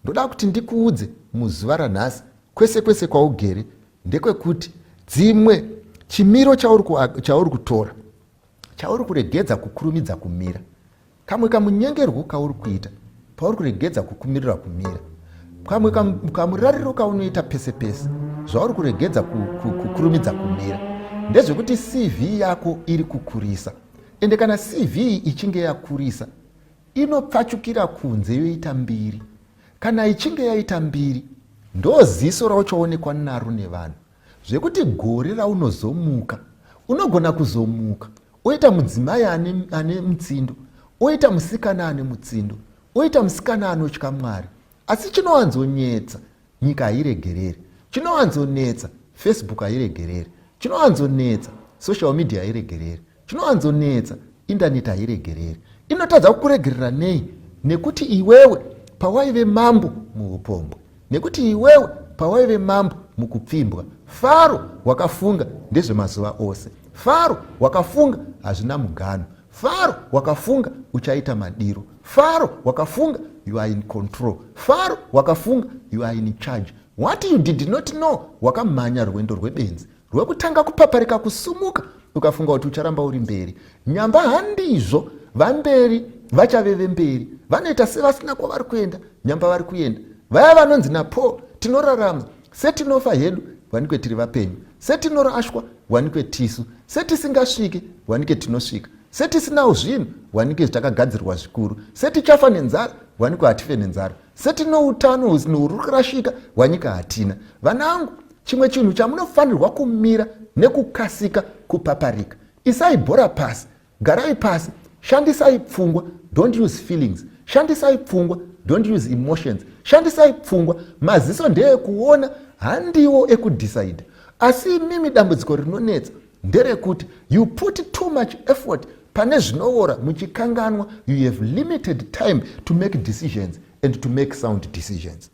Ndoda kuti ndikuudze muzuva ranhasi, kwese kwese kwaugere, ndekwekuti dzimwe chimiro chauri kutora, chauri kuregedza kukurumidza kumira, kamwe kamunyengerwo kauri kuita pauri kuregedza kukumirira kumira, kamwe kamurariro kaunoita pese pese zvauri kuregedza kukurumidza kumira, ndezvekuti CV yako iri kukurisa. Ende kana CV ichinge yakurisa, inopfachukira kunze yoita mbiri. Kana ichinge yaita mbiri, ndoziso rauchaonekwa naro nevanhu, zvekuti gore raunozomuka, unogona kuzomuka oita mudzimai ane, ane mutsindo, oita musikana ane mutsindo, oita musikana anotya Mwari. Asi chinowanzonyetsa, nyika hairegereri. Chinowanzonetsa, Facebook hairegereri. Chinowanzonetsa, social media hairegereri. Chinowanzonetsa, indaneti hairegereri. Inotadza kukuregerera nei? Nekuti iwewe pawaive mambo muupombwe, nekuti iwewe pawaive mambo mukupfimbwa, Faro wakafunga ndezvemazuva ose, Faro wakafunga hazvina mugano, Faro wakafunga uchaita madiro, Faro wakafunga you are in control, Faro wakafunga you are in charge. What you did not know, wakamhanya rwendo rwebenzi rwekutanga kupaparika kusumuka, ukafunga kuti ucharamba uri mberi. Nyamba handizvo, vamberi vachave vemberi, vanoita sevasina kwavari kuenda, nyamba vari kuenda. Vaya vanonzi naPaul, tinorarama setinofa hedu, wanikwe tiri vapenyu, setinorashwa, wanikwe tisu, setisingasviki, wanike tinosvika, setisinawo zvinhu, wanike takagadzirwa zvikuru, setichafa nenzara, wanikwe hatife nenzara, setino utano huri kurashika, wanyika hatina. Vanangu, chimwe chinhu chamunofanirwa kumira nekukasika kupaparika, isai bhora pasi, garai pasi, shandisai pfungwa, don't use feelings. Shandisai pfungwa, don't use emotions. Shandisai pfungwa. Maziso ndeekuona, handiwo ekudecide. Asi imimi, dambudziko rinonetsa nderekuti you put too much effort pane zvinoora, muchikanganwa you have limited time to make decisions and to make sound decisions.